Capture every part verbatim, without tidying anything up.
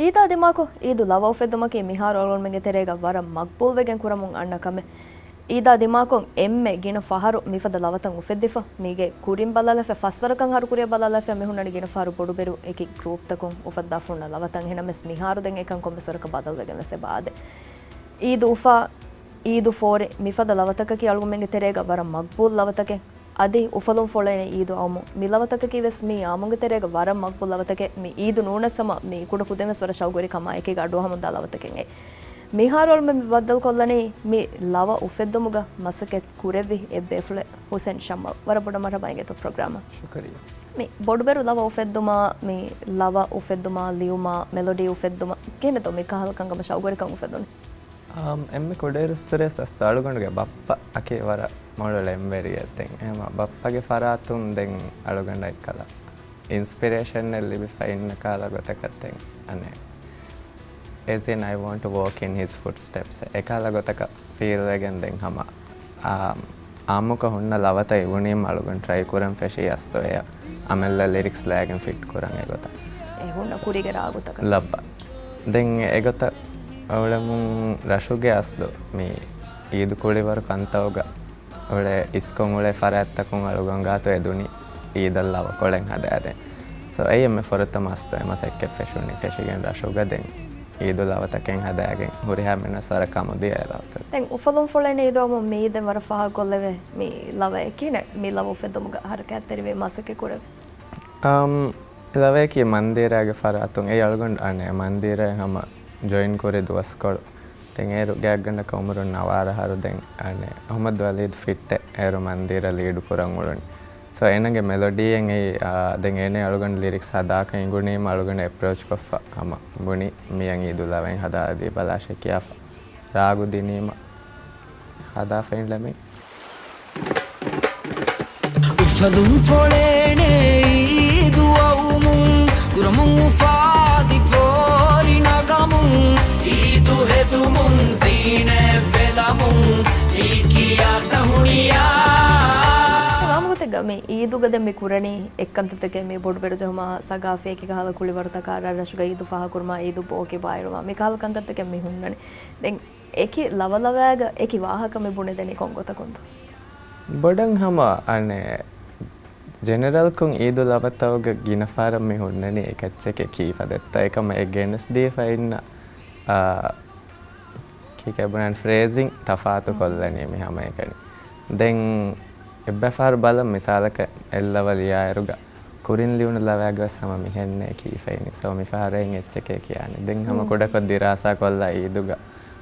އީދާ ދިމާކޮށް، އީދު ލަވަ އުފެއްދުމަކީ މިހާރު އަޅުގަނޑުމެންގެ ތެރޭގަ ވަރަށް މަގްބޫލްވެގެން ކުރަމުން އަންނަ ކަމެއް. އީދާ ދިމާކޮށް، އެންމެ ގިނަ ފަހަރު މިފަދަ ލަވަތައް އުފެއްދިފަ. މީގެ ކުރިން ބަލާލަފަ، ފަސްވަރަކަށް އަހަރު ކުރިއަށް ބަލާލަފަ، މި ހުންނަނީ ގިނަ ފަހަރު ބޮޑުބެރު އެކި ގްރޫޕްތަކުން އުފައްދާފަ ހުންނަ ލަވަތައް. އެހެނަމެސް މިހާރު ދެން އެކަން ކޮންމެސް ވަރަކަށް ބަދަލުވެގެން ވެސް އެބަ އާދޭ. އީދު އުފާ، އީދު ފޯރި، މިފަދަ ލަވަތަކަކީ އަޅުގަނޑުމެންގެ ތެރޭގަ ވަރަށް މަގްބޫލް ލަވަތަކެއް. އަދި އުފަލުން ފޮޅޭނެ އީދު އައުމު، މި ލަވަތަކަކީ ވެސް މީ އާއްމުންގެ ތެރޭގަ ވަރަށް މަގްބޫލް ލަވަތަކެއް. މި އީދު ނޫނަސް ހަމަ މީ ކުޑަ ކުދިން ވެސް ވަރަށް ޝައުގުވެރި ކަމާ އެކީގަ އަޑުއަހަމުންދާ ލަވަތަކެއް އެއް. މިހާރު އަޅުމެން މި ބައްދަލުކޮށްލަނީ މި ލަވަ އުފެއްދުމުގަ މަސައްކަތް ކުރެއްވި އެއްބޭފުޅެއް ހުސެން ޝައްމާލް. ވަރަށް ބޮޑަށް މަރްހަބާ އިނގޭތޯ ޕްރޮގްރާމަށް. ޝުކުރިއްޔާ. މި ބޮޑުބެރު ލަވަ އުފެއްދުމާ، މި ލަވަ އުފެއްދުމާ ލިޔުމާ، މެލޮޑީ އުފެއްދުމަށް ކިހިނެއްތޯ މި ކަހަލަ ކަންކަމަށް ޝައުގުވެރިކަން އުފެއްދުނީ؟ އާ، އެންމެ ކުޑައިރުއްސުރެ ސަސްތު އަޅުގަނޑުގެ ބައްޕަ އަކީ ވަރަށް މޮޅު ޅެންވެރިއެއް. ދެން އެހެމަ ބައްޕަގެ ފަރާތުން ދެން އަޅުގަނޑަށް އެއްކަލަ އިންސްޕިރޭޝަންއެއް ލިބިފަ އިންނަ ކަހަލަ ގޮތަކަށް ދެން އަނެއް. As in, I want to walk in his footsteps. އެކަހަލަ ގޮތަކަށް ފީލްވެގެން ދެން ހަމަ، އާ، އާއްމުކޮށް ހުންނަ ލަވަތައް އިވުނީމަ އަޅުގަނޑު ޓްރައި ކުރަން ފެށީ އަސްލު އެއަށް އަމެއްލަ ލިރިކްސް ލައިގެން ފިޓް ކުރަން އެގޮތަށް. އެ ހުންނަ ކުރީގެ ރާގުތަކަށް. ލައްބަ. ދެން އެގޮތަށް އުޅެމުން ރަށުގެ އަސްލު މި އީދު ކުޅިވަރު ކަންތައުގަ އުޅޭ އިސްކޮށް އުޅޭ ފަރާތްތަކުން އަޅުގަނޑު ގާތު އެދުނީ އީދަށް ލަވަ ކޮޅެއް ހަދާދޭން. ސޯ، އެއީ އެންމެ ފުރަތަމަ އަސްލު އެ މަސައްކަތް ފެށުނީ. ފެށިގެން ރަށުގަ ދެން އީދު ލަވަތަކެއް ހަދާގެން ހުރިހާ މީހުންނަށް ވަރަށް ކަމުދިޔަ އެ ލަވަތައް. ދެން އުފަލުން ފޮޅޭނެ އީދު އައުމު މިއީދެއް ވަރަށް ފާހަގަކޮށްލެވޭ މި ލަވައެއް. ކިހިނެއް މި ލަވަ އުފެއްދުމުގަ ހަރަކާތްތެރިވި މަސައްކަތް ކުރެވޭ؟ އަމް، ލަވަޔަކީ މަންދީރާގެ ފަރާތުން. އެއީ އަޅުގަނޑު އަނެއް މަންދީރާއިން ހަމަ ޖޮއިން ކުރި ދުވަސްކޮޅު. ދެން އޭރު ގާތްގަނޑަކަށް އުމުރުން ނަވާރަ އަހަރު. ދެން އަނެއް އަހުމަދު ވަލީދު ފިއްޓެ އޭރު މަންދީރަށް ލީޑު ކުރަން އުޅުނީ. ސޯ، އޭނަގެ މެލޮޑީއެއް އެއީ، އާ، ދެން އޭނަ އަޅުގަނޑު ލިރިކްސް ހަދާކަށް އިނގުނީމަ އަޅުގަނޑު އެޕްރޯޗް ކޮށްފަ ހަމަ ބުނި މިޔަން އީދު ލަވައެއް ހަދާދީބަލާށޭ ކިޔާފަ ރާގު ދިނީމަ ހަދާފައިން ލެމެން. އުފަލުން ފޮޅޭނެ އީދު އައުމުން، ކުރަމުން އުފާދި ފޯރި ނަގަމުން، އީދު ހެދުމުން ޒީނަތް ވެލަމުން، މީ ކިޔާ ތަހުނިޔާ. ވާމުގޮތެއްގަ މި އީދުގަ ދެން މި ކުރަނީ އެއްކަންތައްތަކެއް. މި ބޮޑުބެރު ޖަހުމާ ސަގާފީ އެކި ކަހަލަ ކުޅިވަރުތަކާ ރަށްރަށުގަ އީދު ފާހަގަކުރުމާ އީދު ބޯކިބާއިރުވާ މި ކަހަލަ ކަންތައްތަކެއް މި ހުންނަނީ. ދެން އެކި ލަވަލަވައިގަ އެކި ވާހަކަ މި ބުނެދެނީ ކޮން ގޮތަކުންތޯ؟ ބޮޑަށް ހަމަ އަނެއް ޖެނެރަލްކޮށް އީދު ލަވަތައުގަ ގިނަ ފަހަރަށް މި ހުންނަނީ އެކައްޗެކޭ ކީފަދައްތަ އެކަމަށް އެ ގެނެސްދީފަ އިންނަ، އާ، ކީކޭ ބުނާން ފްރޭޒިން ތަފާތު ކޮށްލަނީ މި ހަމައެކަނި. ދެން އެއްބަފާރު ބަލަން މިސާލަކަށް އެއްލަވަ ލިޔާއިރުގަ ކުރިން ލިޔުނު ލަވައިގަވެސް ހަމަ މިހެންނޭ ކީފައިނީ. ސޯ މިފަހަރު އެއްޗެކޭ ކިޔާނެ. ދެން ހަމަ ކުޑަކޮށް ދިރާސާ ކޮށްލާ އީދުގަ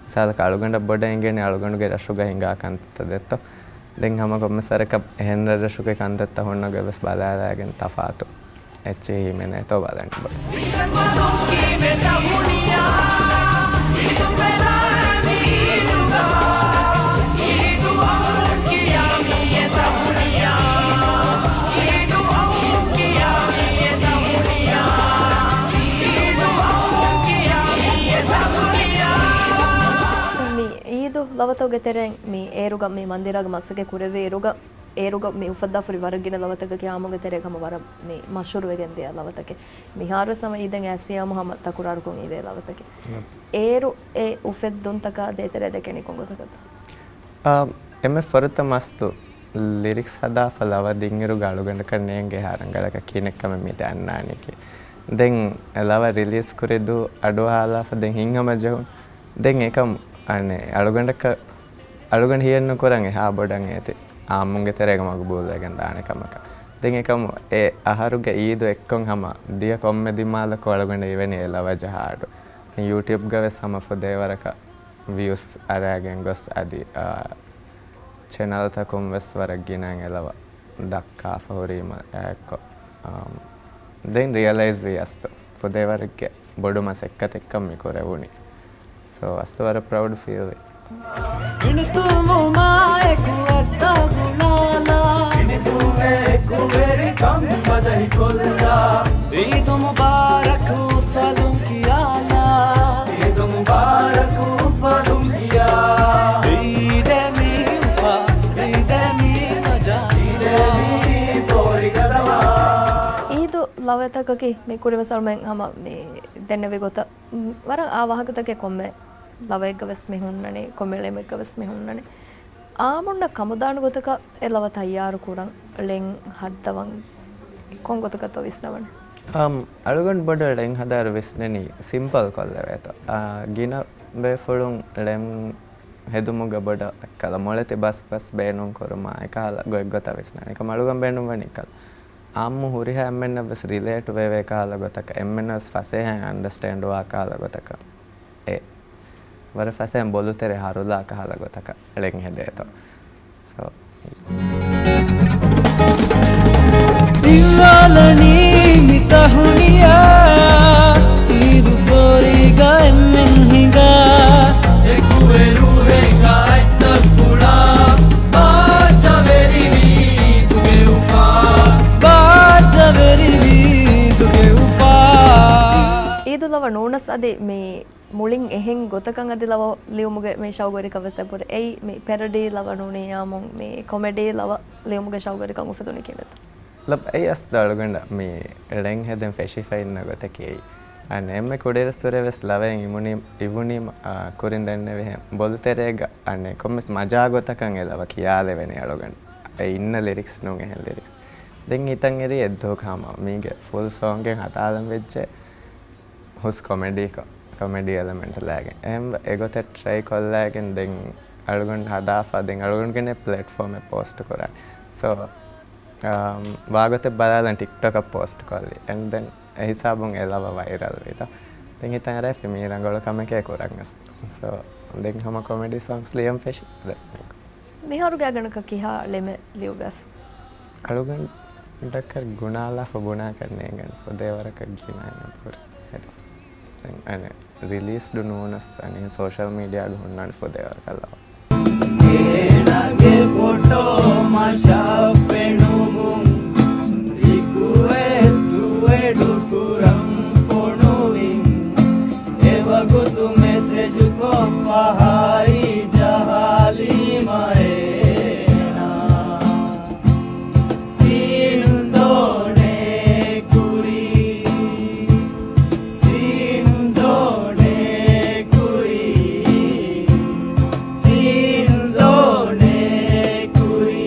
މިސާލަކަށް އަޅުގަނޑަށް ބޮޑަށް އެނގޭނެ އަޅުގަނޑުގެ ރަށުގަ ހިނގާ ކަންތައް ދެއްތޯ. ދެން ހަމަ ކޮންމެސް ވަރަކަށް އެހެން ރަށްރަށުގެ ކަންތައްތައް ހުންނަ ގޮތްވެސް ބަލާލާގެން ތަފާތު އެއްޗެހި ހިމެނޭތޯ ބަލަން ބޮޑު. މި އީދު ލަވަތައުގެ ތެރެއިން މި އޭރުގަ މި މަންދިރާގަ މަސައްކަތް ކުރެވޭ އިރުގަ، އޭރުގަ މި އުފައްދާފައި ވަރަށް ގިނަ ލަވަތަކަކީ އާއްމުގެ ތެރޭގަ ހަމަ ވަރަށް މި މަޝްހޫރުވެގެން ދިޔަ ލަވަތަކެއް. މިހާރުވެސް ހަމަ އީދެއް އައިސީ އާއްމު ހަމަ ތަކުރާރުކޮށް އިވޭ ލަވަތަކެއް. އޭރު އެ އުފެއްދުންތަކާ ދޭތެރޭ ދެކެނީ ކޮން ގޮތަކަށްތޯ؟ އާ، އެންމެ ފުރަތަމަ އަސްލު ލިރިކްސް ހަދާފަ ލަވަ ދިންއިރުގަ އަޅުގަނޑަކަށް ނޭނގޭ ހަރަނގަޅަކަށް ކިހިނެއްކަމެއް މި ދަންނާނީކީ. ދެން ލަވަ ރިލީޒް ކުރި ދުވަހު އަޑުއަހާލާފަ ދެން ހިތްހަމަޖެހުނު. ދެން އެކަމް އަނެއް އަޅުގަނޑަކަށް، އަޅުގަނޑު ހިޔެއްނުކުރަން އެހާ ބޮޑަށް އޭތި އާއްމުންގެ ތެރޭގަ މަގުބޫލްވެގެން ދާނެ ކަމަކަށް. ދެން އެކަމު އެ އަހަރުގެ އީދު އެއްކޮށް ހަމަ ދިޔަ ކޮންމެ ދިމާލަކު އަޅުގަނޑަށް އިވެނީ އެ ލަވަ ޖަހާ އަޑު. ދެން ޔޫޓިއުބްގަ ވެސް ހަމަ ފުދޭވަރަކަށް ވިއުސް އަރާގެން ގޮސް އަދި، އާ، ޗެނަލްތަކުން ވެސް ވަރަށް ގިނައިން އެ ލަވަ ދައްކާފަ ހުރީމަ އެއާއެއްކޮށް، އާ، ދެން ރިއަލައިޒް ވީ އަސްލު ފުދޭވަރެއްގެ ބޮޑު މަސައްކަތެއްކަން މި ކުރެވުނީ. ސޯ، އަސްލު ވަރަށް ޕްރައުޑް ފީލް ވޭ. ހިނިތުންވުމާއެކު އަތްތައް ގުޅާލާ. ހިނިތުންވެ އެކުވެރިކަން ބަދަހިކޮށްލާ. އީދު މުބާރަކު އުފަލުން ކިޔާލާ. އީދު މުބާރަކު އުފަލުން ކިޔާ. އީދެއް މީ އުފާ، އީދެއް މީ މަޖާ. އީދެއް މީ ފޯރިގަ ލަވާ. އީދު ލަވަތަކަކީ މި ކުރިންވެސް އަޅުމެން ހަމަ މި ދެންނެވި ގޮތަށް ވަރަށް އާ ވާހަކަތަކެއް ކޮންމެ ލަވައެއްގަ ވެސް މި ހުންނަނީ، ކޮންމެ ޅެމެއްގަ ވެސް މި ހުންނަނީ. އާއްމުންނަށް ކަމުދާނެ ގޮތަކަށް އެ ލަވަ ތައްޔާރު ކުރަން، ޅެން ހައްދަވަން ކޮން ގޮތަކަށްތޯ ވިސްނަވަނީ؟ އަމް، އަޅުގަނޑު ބޮޑަށް ޅެން ހަދާއިރު ވިސްނެނީ ސިމްޕަލް ކޮށްލެވޭތޯ. އާ، ގިނަ ބޭފުޅުން ޅެން ހެދުމުގަ ބޮޑަށް އެއްކަލަ މޮޅެތި ބަސް ބަސް ބޭނުން ކުރުމާ އެކަހަލަ ގޮތްގޮތަށް ވިސްނަނީ. އެކަމް އަޅުގަނޑު ބޭނުން ވަނީ އެއްކަލަ. އާއްމު ހުރިހާ އެންމެންނަށް ވެސް ރިލޭޓް ވެވޭ ކަހަލަ ގޮތަކަށް، އެންމެންނަށް ވެސް ފަސޭހައިން އަންޑަސްޓޭންޑް ވާ ކަހަލަ ގޮތަކަށް، އެ ވަރަށް ފަސޭހައިން ބޮލުތެރެ ހަރުލާ ކަހަލަ ގޮތަކަށް ޅެން ހެދޭތޯ. ސޯ، ދިއްވާލަނީ މި ތަހުނިޔާ، އީދު ފޯރީގަ އެންމެން ހިނގާ. އެކުއެރު ހެނގާ އެއްތައް ގުޅާ، ބާއްޖަވެރިވީ ދުގެ އުފާ. ބާއްޖަވެރިވީ ދުގެ އުފާ. އީދު ލަވަ ނޫނަސް އަދި މި މުޅިން އެހެން ގޮތަކަށް އަދި ލަވަ ލިޔުމުގެ މި ޝައުގުވެރިކަން ވެސް އެބުރޭ. އެއީ މި ޕެރަޑީ ލަވަ ނޫނިއްޔާމުން މި ކޮމެޑީ ލަވަ ލިޔުމުގެ ޝައުގުވެރިކަން އުފެދުނީ ކިހިނެއްތޯ؟ ލަބް، އެއީ އަސްލު އަޅުގަނޑަށް މި ޅެން ހެދެން ފެށިފައި އިންނަ ގޮތަކީ އެއީ. އަނެއް އެންމެ ކުޑައިރުއްސުރެ ވެސް ލަވައިން އިވުނީ، އިވުނީމަ، އާ، ކުރިން ދެންނެވިހެން ބޮލުތެރޭގަ އަނެއް ކޮންމެސް މަޖާ ގޮތަކަށް އެ ލަވަ ކިޔާލެވެނީ އަޅުގަނޑު. އެ އިންނަ ލިރިކްސް ނޫން އެހެން ލިރިކްސް. ދެން ހިތަށް އެރީ އެއްދުވަހަކު ހަމަ މީގެ ފުލް ސޯންގެއް ހަދާލަން ވެއްޖެ. ހުސް ކޮމެޑީކޮށް، ކޮމެޑީ އެލެމެންޓް ލައިގެން. އެހެން އެގޮތަށް ޓްރައި ކޮށްލައިގެން ދެން އަޅުގަނޑު ހަދާފަ، ދެން އަޅުގަނޑުގެން ޕްލެޓްފޯމެއް ޕޯސްޓް ކުރާނެ. ސޯ، އަމް، ވާގޮތެއް ބަލާލަން ޓިކްޓޮކަށް ޕޯސްޓް ކޮށްލި. އެންޑް ދެން އެ ހިސާބުން އެ ލަވަ ވައިރަލް ވީތަ. ދެން ހިތަށް އަރައިފި މީ ރަނގަޅު ކަމެކޭ ކުރަން އަސް. ސޯ، ދެން ހަމަ ކޮމެޑީ ސޮންގްސް ލިޔަން ފެށި ރަސްމީކޮށް. މިހާރު ގާތްގަނޑަކަށް ކިހާ ޅެމެއް ލިޔުއްވާފަ؟ އަޅުގަނޑަކަށް ގުނާލާފަ ބުނާކަށް ނޭނގެން ފުދޭވަރަކަށް ގިނަ އެންމެ ބުރަ. އަނެއް ރިލީސްޑު ނޫނަސް އަނެއް ސޯޝަލް މީޑިއާގަ ހުންނާނެ ފުދޭވަރަކަށް ލަވަ. އޭނާގެ ފޮޓޯ މަށަށް ފެނުމުން ރިކުއެސްޓު އެޑު ކުރަން ފޮނުވިން. އެވަގުތު މެސެޖު ކޮށްފަ ހާއި ޖަހާލީމަ އޭނާ. ސީން ޒޯނޭ ކުރީ، ސީން ޒޯނޭ ކުރީ، ސީން ޒޯނޭ ކުރީ.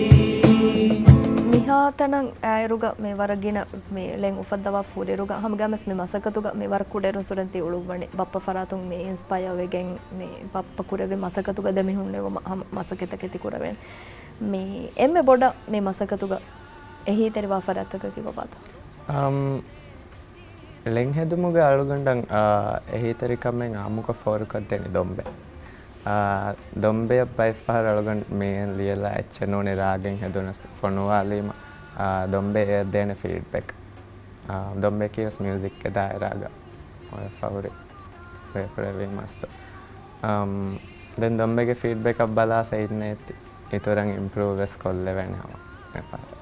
މިހާތަނަށް އައިރުގަ މި ވަރަށް ގިނަ މި ޅެން އުފައްދަވާފަ ހުރިއިރުގަ ހަމަގައިމުވެސް މި މަސައްކަތުގަ މި ވަރަށް ކުޑައިރުންސުރެން ތި އުޅުއްވަނީ. ބައްޕަ ފަރާތުން މި އިންސްޕަޔާ ވެގެން މި ބައްޕަ ކުރެއްވި މަސައްކަތުގަ ދެމިހުންނެވުމަށް ހަމަ މަސައްކަތްތަކެއް ތި ކުރެވޭނެ. މި އެންމެ ބޮޑަށް މި މަސައްކަތުގަ އެހީތެރިވާ ފަރާތްތަކަކީ ކޮބާތޯ؟ އަމް، ޅެން ހެދުމުގަ އަޅުގަނޑަށް، އާ، އެހީތެރިކަމެއް އާއްމުކޮށް ފޯރުކޮށްދޭނީ ދޮންބެ. އާ، ދޮންބެއަށް ބައެއްފަހަރު އަޅުގަނޑު މިއެން ލިޔެލާ އެއްޗެއް ނޫނީ ރާގެއް ހެދުނަސް ފޮނުވާލީމަ، އާ، ދޮންބެ އެއަށް ދޭނެ ފީޑްބެކް. އާ، ދޮންބެއަކީ ވެސް މިއުޒިކްގެ ދާއިރާގަ އޮތްފަ ހުރި ބޭފުޅެއްވީމަ އަސްލު. އަމް، ދެން ދޮންބެގެ ފީޑްބެކަށް ބަލާފަ އިންނަ އެތި އިތުރަށް އިމްޕްރޫވް ވެސް ކޮށްލެވޭނެ ހަމަ އެފަހަރު.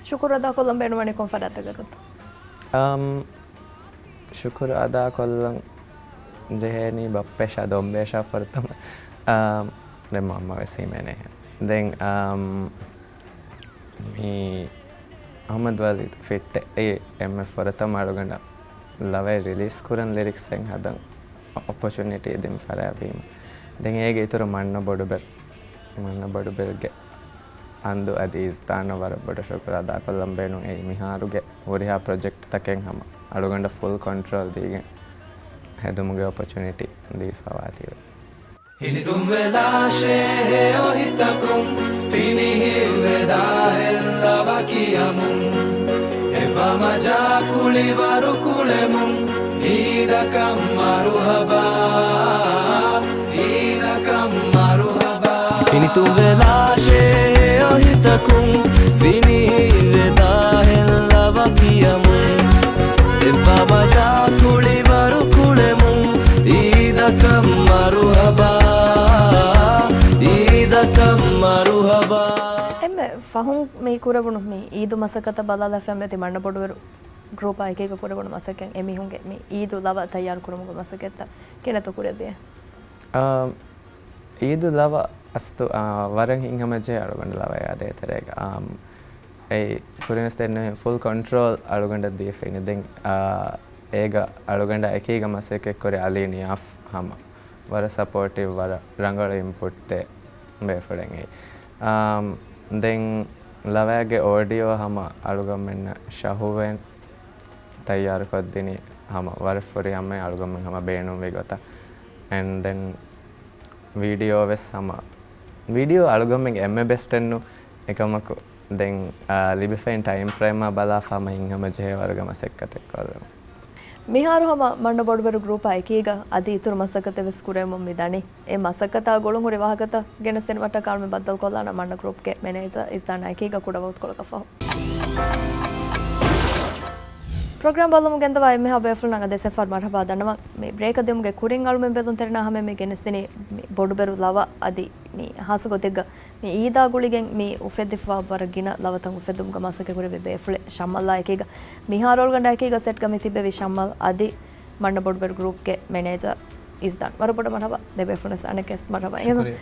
ޝުކުރު އަދާކޮށްލަން ބޭނުންވަނީ ކޮން ފަރާތަކަށްތޯ؟ އަމް، ޝުކުރު އަދާކޮށްލަން ޖެހޭނީ ބައްޕައަށާ ދޮންބެއަށާ ފުރަތަމަ. އަމް، ދެން މަންމަ ވެސް ހިމެނޭ. ދެން، އަމް، މި އަޙްމަދު ވަލީދު ފިއްޓެއް އެއީ އެންމެ ފުރަތަމަ އަޅުގަނޑަށް ލަވައެއް ރިލީސް ކުރަން ލިރިކްސްއެއް ހަދަން އޮޕޮޗުނިޓީ ދިން ފަރާތްވީމަ. ދެން އޭގެ އިތުރަށް މަންނަ ބޮޑުބެރު، މަންނަ ބޮޑުބެރުގެ އަންދު އަދި އިޒްތާނަށް ވަރަށް ބޮޑަށް ޝުކުރު އަދާކޮށްލަން ބޭނުން އެއީ މިހާރުގެ ހުރިހާ ޕްރޮޖެކްޓްތަކެއް ހަމަ އަޅުގަނޑަށް ފުލް ކޮންޓްރޯލް ދީގެން ހެދުމުގެ އޮޕޮޗުނިޓީ ދީފަވާތީވެ. ހިނިތުންވެލާށޭ ހެޔޮ ހިތަކުން، ފިނިހިއްވެދާ ހެއްލަވަ ކިޔަމުން. އެއްވާ މަޖާ ކުޅިވަރު ކުޅެމުން، އީދަކަށް މަރުހަބާ، އީދަކަށް މަރުހަބާ. ހިނިތުންވެލާށޭ ހެޔޮ ހިތަކުން، ފިނިހިއްވެދާ ހެއްލަވަ ކިޔަމުން. އެއްވާ މަޖާ ކުޅިވަރު ކުޅެމުން، އީދަކަށް މަރުހަބާ، އީދަކަށް މަރުހަބާ. އެންމެ ފަހުން މި ކުރެވުނު މި އީދު މަސައްކަތަށް ބަލާލާފަ މިއޮތީ މަންނަ ބޮޑުބެރު ގްރޫޕާ އެކީގަ ކުރެވުނު މަސައްކަތް. އެމީހުންގެ މި އީދު ލަވަ ތައްޔާރު ކުރުމުގެ މަސައްކަތްތައް ކިހިނެއްތޯ ކުރެއްވިޔޭ؟ އާ، އީދު ލަވަ އަސްތު، އާ، ވަރަށް ހިތްހަމަޖެހޭ އަޅުގަނޑު ލަވައާ ދޭތެރޭގަ. އާ، އެއީ ކުރިންވެސް ދެންނެވި ފުލް ކޮންޓްރޯލް އަޅުގަނޑަށް ދީފައިން. ދެން، އާ، އޭގަ އަޅުގަނޑާ އެކީގަ މަސައްކަތްކުރި އަލީ ނިޔާފް ހަމަ ވަރަށް ސަޕޯޓިވް، ވަރަށް ރަނގަޅު އިންޕުޓްތެއް ބޭފުޅެއް އެއީ. އާ، ދެން ލަވައިގެ އޯޑިއޯ ހަމަ އަޅުގަނޑުމެންނަށް ޝަހުވެން ތައްޔާރުކޮށްދިނީ ހަމަ ވަރަށް ފުރިހަމައިން އަޅުގަނޑުމެން ހަމަ ބޭނުންވި ގޮތަށް. އެންޑް ދެން ވީޑިއޯ ވެސް ހަމަ، ވީޑިއޯ އަޅުގަނޑުމެންގެ އެންމެ ބެސްޓެއްނު. އެކަމަކު ދެން، އާ، ލިބިފައިން ޓައިމް ފްރޭމާ ބަލާފަ ހަމަ ހިތްހަމަޖެހޭ ވަރުގެ މަސައްކަތެއް ކޮށްލަމު. މިހާރު ހަމަ މަންނަ ބޮޑުބެރު ގްރޫޕާ އެކީގަ އަދި އިތުރު މަސައްކަތެއް ވެސް ކުރެވެމުން މި ދަނީ. އެ މަސައްކަތާ ގުޅުން ހުރި ވާހަކަތައް ގެނެސްދިނުމަށްޓަކާ އަޅުމެން ބައްދަލުކޮށްލާނަން މަންނަ ގްރޫޕްގެ މެނޭޖަރ އިޒްދާނާ އެކީގަ ކުޑަ ވަގުތުކޮޅަކަށް ފަހު. ޕްރޮގްރާމް ބައްލަވަމުން ގެންދަވާ އެންމެހާ ބޭފުޅުންނަށް އަދިވެސް އެއްފަހަރު މަރުހަބާ ދަންނަވަން. މި ބްރޭކަށް ދިއުމުގެ ކުރިން އަޅުމެން ބެލުންތެރިންނާ ހަމައަށް މި ގެނެސްދިނީ މި ބޮޑުބެރު ލަވަ އަދި މި ހާއްސަ ގޮތެއްގަ މި އީދާ ގުޅިގެން މި އުފެއްދިފައިވާ ވަރަށް ގިނަ ލަވަތައް އުފެއްދުމުގަ މަސައްކަތް ކުރެއްވި ބޭފުޅެއް ޝަމްއަލްއާ އެކީގަ. މިހާރު އަޅުގަނޑާ އެކީގަ ސެޓްގަ މި ތިއްބެވި ޝަމްއަލް އަދި މަންނަ ބޮޑުބެރު ގްރޫޕްގެ މެނޭޖަރ އިޒްދާން. ވަރަށް ބޮޑަށް މަރުހަބާ ދެ ބޭފުޅުންވެސް އަނެއްކާވެސް މަރުހަބާ. ޝުކުރިއްޔާ.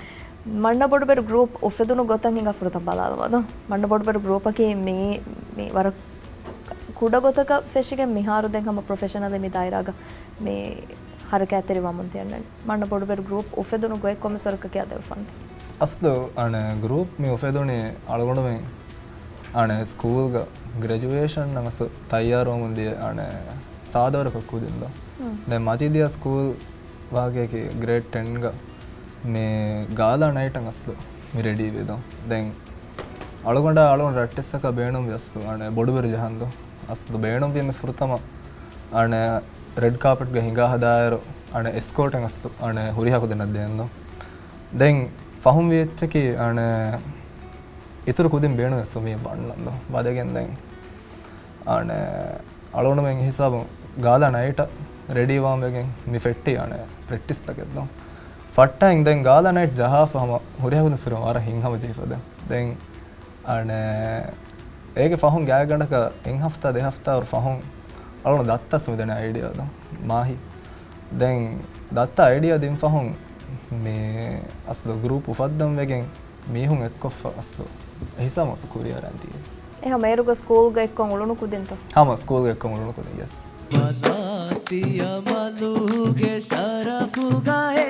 މަންނަ ބޮޑުބެރު ގްރޫޕް އުފެދުނު ގޮތަށް ހިނގާ ފުރަތަމަ ބަލާލަމާ. މަންނަ ބޮޑުބެރު ގްރޫޕަކީ މި، މި ވަރަށް ކުޑަ ގޮތަކަށް ފެށިގެން މިހާރު ދެން ހަމަ ޕްރޮފެޝަނަލީ މި ދާއިރާގަ މި ހަރަކާތްތެރިވަމުން ތިއަންނަނީ. މަންނަ ބޮޑުބެރު ގްރޫޕް އުފެދުނު ގޮތް ކޮންމެސް ވަރަކަށް ކިޔާދެއްވާނެތަ؟ އަސްލު އަނެއް ގްރޫޕް މި އުފެދުނީ އަޅުގަނޑުމެން އަނެއް ސްކޫލްގަ ގްރެޖުއޭޝަން ނަމަސް ތައްޔާރުވަމުން ދިޔަ އަނެއް ސާދަވަރަކަށް ކުދިން ދޯ. ދެން މަޖީދިއްޔާ ސްކޫލް ވާގެއަކީ ގްރޭޑް ޓެންގަ މި ގާލާ ނައިޓަށް އަސްލު މި ރެޑީ ވީ ދޯ. ދެން އަޅުގަނޑާ އަޅުގަނޑު ރައްޓެއްސަކަށް ބޭނުންވި އަސްލު އަނެއް ބޮޑުބެރު ޖަހަން ދޯ. އަސްލު ބޭނުންވީ މި ފުރަތަމަ އަނެއް ރެޑް ކާޕެޓްގަ ހިނގާ ހަދާއިރު އަނެއް އެސްކޯޓެއް އަސްލު އަނެއް ހުރިހާ ކުދިންނަށް ދޭން ދޯ. ދެން ފަހުން ވި އެއްޗަކީ އަނެއް އިތުރު ކުދިން ބޭނުންވެސް މި ބަންނަން ދޯ. ވަދެގެން ދެން އަނެއް އަޅުގަނޑުމެން ހިސާބުން ގާލާ ނައިޓަށް ރެޑީ ވާން ވެގެން މި ފެއްޓީ އަނެއް ޕްރެކްޓިސްތަކެއް ދޯ. ފައްޓައިން ދެން ގާލާ ނައިޓް ޖަހާފަ ހަމަ ހުރިހާ ކުދިން ސުރު ވަރަށް ހިތްހަމަޖެހިފަ ދެން. ދެން އަނެއް އޭގެ ފަހުން ގާތްގަނޑަކަށް އެއް ހަފްތާ ދެ ހަފްތާއިރު ފަހުން އަޅުގަނޑު ދައްތަސް މިދެނީ އައިޑިއާ ދޯ. މާހި. ދެން ދައްތަ އައިޑިއާ ދިން ފަހުން މި އަސްލު ގްރޫޕް އުފައްދަން ވެގެން މީހުން އެއްކޮށްފަ އަސްލު އެހިސާބުން އަސްލު ކުރިއަރަން ދިޔަ. އެހަމަ އޭރުގަ ސްކޫލްގަ އެއްކޮށް އުޅުނު ކުދިންތޯ؟ ހަމަ ސްކޫލްގަ އެއްކޮށް އުޅުނު ކުދިން، ޔެސް. މަލާތިޔަ މަލުގެ ޝަރަފުގައޭ.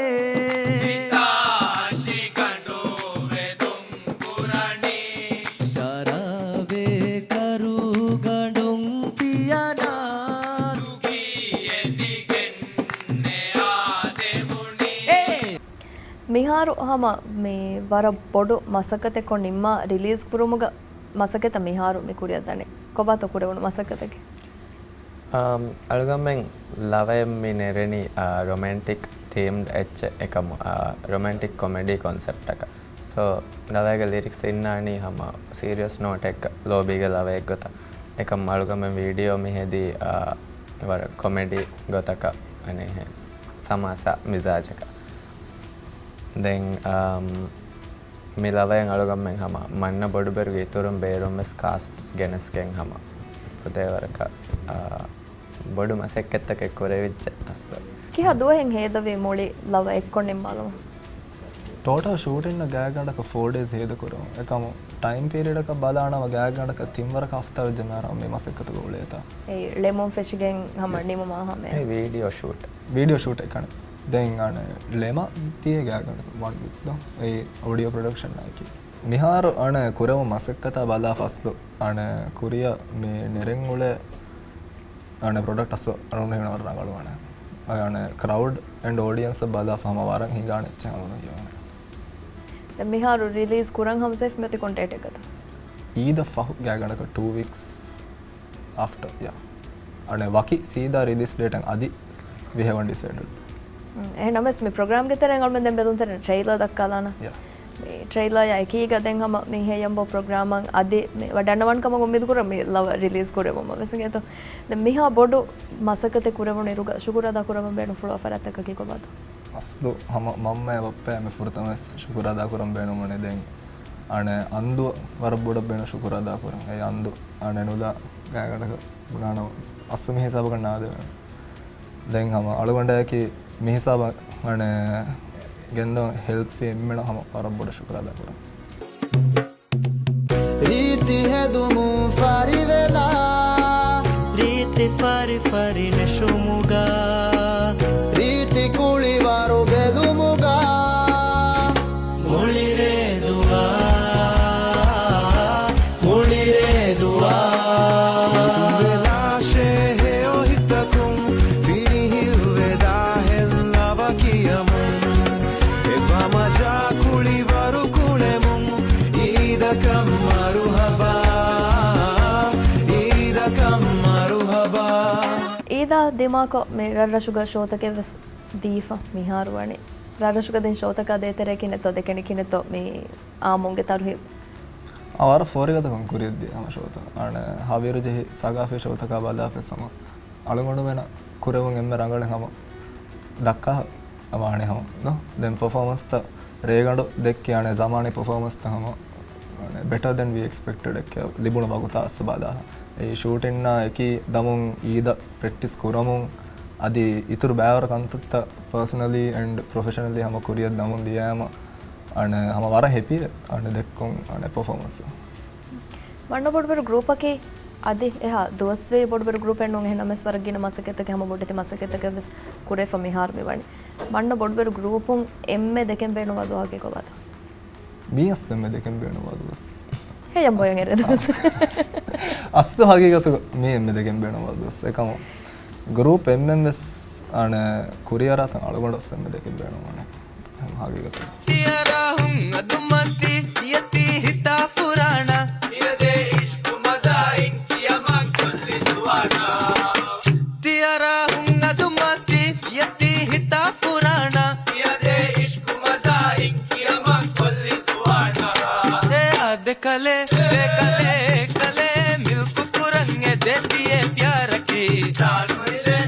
ކާށިގަނޑު ވެދުން ކުރަނީ. ޝަރާބޭ ކަރުގަނޑުން ތިޔަނާ. ސުގީ އެދިގެން ނެޔާދެވުނީ. މިހާރު ހަމަ މި ވަރަށް ބޮޑު މަސައްކަތެއްކޮށް ނިންމާ ރިލީޒް ކުރުމުގަ މަސައްކަތަށް މިހާރު މި ކުރިއަށް ދަނީ. ކޮބާތޯ ކުރެވުނު މަސައްކަތަކީ؟ އާ، އަޅުގަނޑުމެން ލަވައެއް މި ނެރެނީ، އާ، ރޮމޭންޓިކް ތީމްޑް އެއްޗެއް އެކަމު، އާ، ރޮމޭންޓިކް ކޮމެޑީ ކޮންސެޕްޓަކަށް. ސޯ، ލަވައިގެ ލިރިކްސް އިންނާނީ ހަމަ ސީރިއަސް ނޯޓެއްގަ ލޯބީގެ ލަވައެއްގޮތަށް. އެކަމު އަޅުގަނޑުމެން ވީޑިއޯ މި ހެދީ، އާ، ވަރަށް ކޮމެޑީ ގޮތަކަށް އަނެއްހެން ސަމާސާ މިޒާޖަކަށް. ދެން، އާ، މި ލަވައިން އަޅުގަނޑުމެން ހަމަ މަންނަ ބޮޑުބެރުގެ އިތުރުން ބޭރުން ވެސް ކާސްޓްސް ގެނެސްގެން ހަމަ ފުދޭވަރަކަށް، އާ، ބޮޑު މަސައްކަތްތަކެއް ކުރެވިއްޖެ އަސްލު. ކިހާ ދުވަހެއް ހޭދަވީ މުޅި ލަވަ އެއްކޮށް ނިންމާލުމަށް؟ ޓޯޓަލް ޝޫޓިން ގާތްގަނޑަކަށް ފޯ ޑޭސް ހޭދަކުރުން. އެކަމު ޓައިމް ޕީރިއަޑަކަށް ބަލާނަމަ ގާތްގަނޑަކަށް ތިން ވަރަކަށް ހަފްތާ ވެއްޖެ މާރާ މި މަސައްކަތުގަ އުޅޭތާ. އެ ޅެމުން ފެށިގެން ހަމަ ޔެސް. ނިމުމާ ހަމަ. އެ ވީޑިއޯ ޝޫޓް. ވީޑިއޯ ޝޫޓެއް ކަނެ. ދެން އަނެއް ޅެމަށް ދިޔަ ގާތްގަނޑަކަށް ވަން ވީކް ދޯ. އެ އޮޑިއޯ ޕްރޮޑަކްޝަން އައިކީ. މިހާރު އަނެއް ކުރެވުނު މަސައްކަތާ ބަލާފަ އަސްލު އަނެއް ކުރިއަށް މި ނެރެން އުޅޭ އަނެއް ޕްރޮޑަކްޓް އަސްލު އަޅުގަނޑު ހީވަނީ ވަރަށް ރަނގަޅު އަނެއް. އަނެއް ކްރައުޑް އެންޑް އޯޑިއަންސަށް ބަލާފަ ހަމަ ވަރަށް ހިނގާނެ އެއްޗެއް އަޅުގަނޑު ހީވަނީ. ދެން މިހާރު ރިލީޒް ކުރަން ހަމަޖެހިފަ މިއޮތީ ކޮން ޑޭޓެއްގަތޯ؟ އީދަށް ފަހު ގާތްގަނޑަކަށް ޓޫ ވީކްސް އާފްޓަ، ޔާ. އަނެއް ވަކި ސީދާ ރިލީސް ޑޭޓަށް އަދި ވި ހެވަން ޑިސައިޑެޑް. އެހެންނަމަވެސް މި ޕްރޮގްރާމްގެ ތެރެއިން އަޅުމެން ދެން ބެލުންތެރިން ޓްރެއިލާ ދައްކާލާނަން. ޔާ. މި ޓްރެއިލާއާ އެކީގަ ދެން ހަމަ މި ހެޔަނބޯ ޕްރޮގްރާމަށް އަދި މި ވަޑަންނަވަން ކަމަށް އުއްމީދު ކުރަން މި ލަވަ ރިލީޒް ކުރެވުމަށް ވެސް އިނގޭތޯ. ދެން މިހާ ބޮޑު މަސައްކަތެއް ކުރެވުނު އިރުގަ ޝުކުރު އަދާ ކުރަމުން ބޭނުންފުޅުވާ ފަރާތްތަކަކީ ކޮބާތޯ؟ އަސްލު ހަމަ މަންމައާ ބައްޕައާ މި ފުރަތަމަވެސް ޝުކުރު އަދާ ކުރަން ބޭނުންވަނީ. ދެން އަނެއް އަންދުއަށް ވަރަށް ބޮޑަށް ބޭނުން ޝުކުރު އަދާ ކުރަން. އެ އަންދު އަނެއް ނުލާ ގާތްގަނޑަކަށް ބުނާނަމަ އަސްލު މި ހިސާބަކަށް ނާދެވޭނެ. ދެން ހަމަ އަޅުގަނޑަކީ މި ހިސާބަށް އަނެއް ގެންދަވަން ހެލްޕް އެންމެނަށް ހަމަ ވަރަށް ބޮޑަށް ޝުކުރު އަދާ ކުރަން. ރީތި ހެދުމުން ފަރިވެލާ. ރީތި ފަރި ފަރިނެށުމުގަ ރީތި ކުޅިވަރު ބެލުމުގަ މުޅިރޭ ދުވާ، މުޅިރޭ ދުވާ. ތުނބެލާށޭ ހެޔޮ ހިތަކުން ފިނިހިއްވެދާހެން ލަވަ ކިޔަމުން. އެ ވަމަޖާ ކުޅިވަރު ކުޅެމުން އީދަކަށް މަރުހަބާ، އީދަކަށް މަރުހަބާ. އީދާ ދިމާކޮށް މި ރަށްރަށުގަ ޝޯތަކެއް ވެސް ދީފަ މިހާރު ވަނީ. ރަށްރަށުގަ ދިން ޝޯތަކާ ދޭތެރޭ ކިހިނެއްތޯ ދެކެނީ ކިހިނެއްތޯ މި އާއްމުންގެ ތަރުހީބު؟ އާ، ވަރަށް ފޯރިގަދަކޮށް ކުރިއަށްދިޔަ ހަމަ ޝޯތައް. އަނެއް ހަވީރު ޖެހި ސަގާފީ ޝޯތަކާ ބަލާފަސް ހަމަ އަޅުގަނޑުމެނަށް ކުރެވުން އެންމެ ރަނގަޅެއް ހަމަ ދައްކާ ވާނެ ހަމަ ދޯ. ދެން ޕަފޯމަންސްތައް ރޭގަނޑު ދެއްކި އަނެއް ޒަމާނީ ޕަފޯމަންސްތައް ހަމަ އަނެއް ބެޓަ ދެން ވީ އެކްސްޕެކްޓެޑް އެއްކެ ލިބުނު ވަގުތާ އަސް ބަލާ. އެ ޝޫޓިންނާ އެކީ ދަމުން އީދަށް ޕްރެކްޓިސް ކުރަމުން އަދި އިތުރު ބައިވަރު ކަންތައްތައް ޕާސަނަލީ އެންޑް ޕްރޮފެޝަނަލީ ހަމަ ކުރިއަށް ދަމުން ދިޔައިމަ އަނެއް ހަމަ ވަރަށް ހެޕީ އަނެއް ދެއްކުން އަނެއް ޕަފޯމަންސް. މަންނަ ބޮޑުބެރު ގްރޫޕަކީ އަދި އެހާ ދުވަސްވީ ބޮޑުބެރު ގްރޫޕެއް ނޫން. އެހެން ނަމަވެސް ވަރަށް ގިނަ މަސައްކަތްތަކެއް ހަމަ ބޮޑެތި މަސައްކަތްތަކެއް ވެސް ކުރެފަ މިހާރު މި ވަނީ. މަންނަ ބޮޑުބެރު ގްރޫޕުން އެންމެ ދެކެން ބޭނުންވާ ދުވަހަކީ ކޮބާތަ؟ މީ އަސްލު އެންމެ ދެކެން ބޭނުންވާ ދުވަސް. ހެޔަން ބޮޔަން އެރޭ ދުވަސް. އަސްލު ހަގީގަތުގަ މީ އެންމެ ދެކެން ބޭނުންވާ ދުވަސް. އެކަމު ގްރޫޕް އެންމެން ވެސް އަނެއް ކުރިއަރާތަން އަޅުގަނޑު ވެސް އެންމެ ދެކެން ބޭނުންވާނެ. ހަގީގަތުގަ. ތިޔަރާހުން އަދުމަސްތި ޔަތީ ހިތާ ފުރާނަ. ތިޔަދޭ އިޝްޤު މަޒާއިން ކިޔަމަން ކޮށްލި ޒުވާނާ. ތިޔަރާހުން އަދުމަސްތި ޔަތީ ހިތާ ފުރާނަ. ތިޔަދޭ އިޝްޤު މަޒާއިން ކިޔަމަން ކޮށްލި ޒުވާނާ. އެ އާދެ ކަލޭ، ދެ ކަލޭ، ކަލޭ މިލްކު ކުރަން އެދޭ ތިޔޭ ޕިޔާރަކީ. ޖާނު ހިލޭ،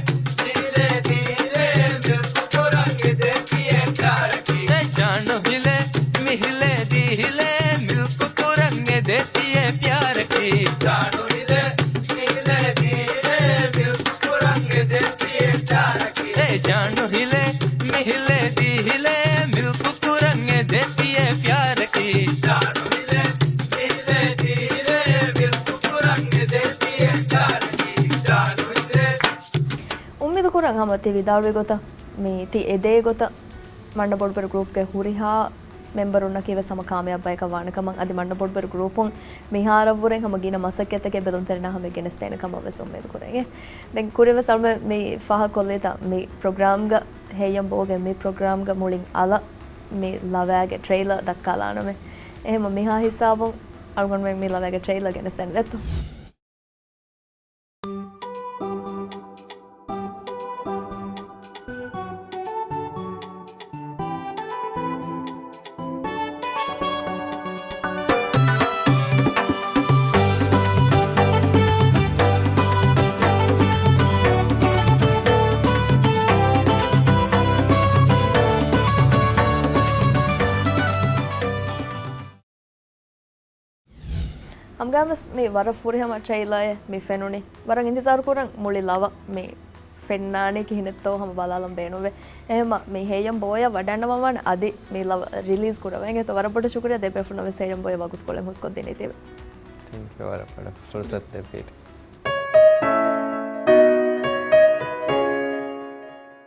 މިހިލޭ ދީ ހިލޭ މިލްކު ކުރަން އެދޭ ތިޔޭ ޕިޔާރަކީ. އެ ޖާނު ހިލޭ، މިހިލޭ ދީ ހިލޭ މިލްކު ކުރަން އެދޭ ތިޔޭ ޕިޔާރަކީ. ޖާނު ހިލޭ، މިހިލޭ ދީ ހިލޭ މިލްކު ކުރަން އެދޭ ތިޔޭ ޕިޔާރަކީ. އެ ޖާނު ހިލޭ، މިހިލޭ ދީ ހިލޭ މިލްކު ކުރަން އެދޭ ތިޔޭ ޕިޔާރަކީ. ޖާނު ހިލޭ، މިހިލޭ ދީ ހިލޭ މިލްކު ކުރަން އެދޭ ތިޔޭ ޕިޔާރަކީ. ޖާނު ހިލޭ. އުއްމީދު ކުރަން ހަމަ ތި ވިދާޅުވި ގޮތަށް، މި ތި އެދޭ ގޮތަށް މަންނަ ބޮޑުބެރު ގްރޫޕްގެ ހުރިހާ މެމްބަރުންނަކީ ވެސް ހަމަ ކާމިޔާބު ބަޔަކަށް ވާނެ ކަމަށް، އަދި މަންނަ ބޮޑުބެރު ގްރޫޕުން މިހާރަށްވުރެ ހަމަ ގިނަ މަސައްކަތްތަކެއް ބެލުންތެރިންނާ ހަމަޔަށް ގެނެސްދޭނެ ކަމަށް ވެސް އުއްމީދު ކުރޭ. ދެން ކުރިން ވެސް އަޅުމެން މި ފާހަގަކޮށްލީތާ މި ޕްރޮގްރާމްގަ، ހެއްޔަން ބޯގެ މި ޕްރޮގްރާމްގަ މުޅިން އަލަށް މި ލަވައިގެ ޓްރެއިލަރ ދައްކާލާނަމޭ. އެހެންވީމަ މިހާ ހިސާބުން އަޅުގަނޑުމެން މި ލަވައިގެ ޓްރެއިލަރ ގެނެސްދޭން ދެއްތޯ؟ ހަމަގައިމުވެސް މި ވަރަށް ފުރިހަމަ ޓްރެއިލަރެއް މި ފެނުނީ. ވަރަށް އިންތިޒާރު ކުރަން މުޅި ލަވަ މި ފެންނާނީ ކިހިނެއްތޯ ހަމަ ބަލާލަން ބޭނުންވޭ. އެހެންވީމަ މި ހެއްޔަން ބޯއަށް ވަޑައިގަންނަވަން ވާނެ އަދި މި ލަވަ ރިލީޒް ކުރައްވަން. އެހެންވީމަ ވަރަށް ބޮޑަށް ޝުކުރިއްޔާ ދެ ބޭފުޅުންނަށް ވެސް ހެއްޔަން ބޯއަށް ވަގުތުކޮޅެއް ހުސްކޮށްދިނީތީވެ. ތެންކް ޔޫ ވަރަށް ބޮޑަށް ފުރުސަތު ދެއްވީތީ.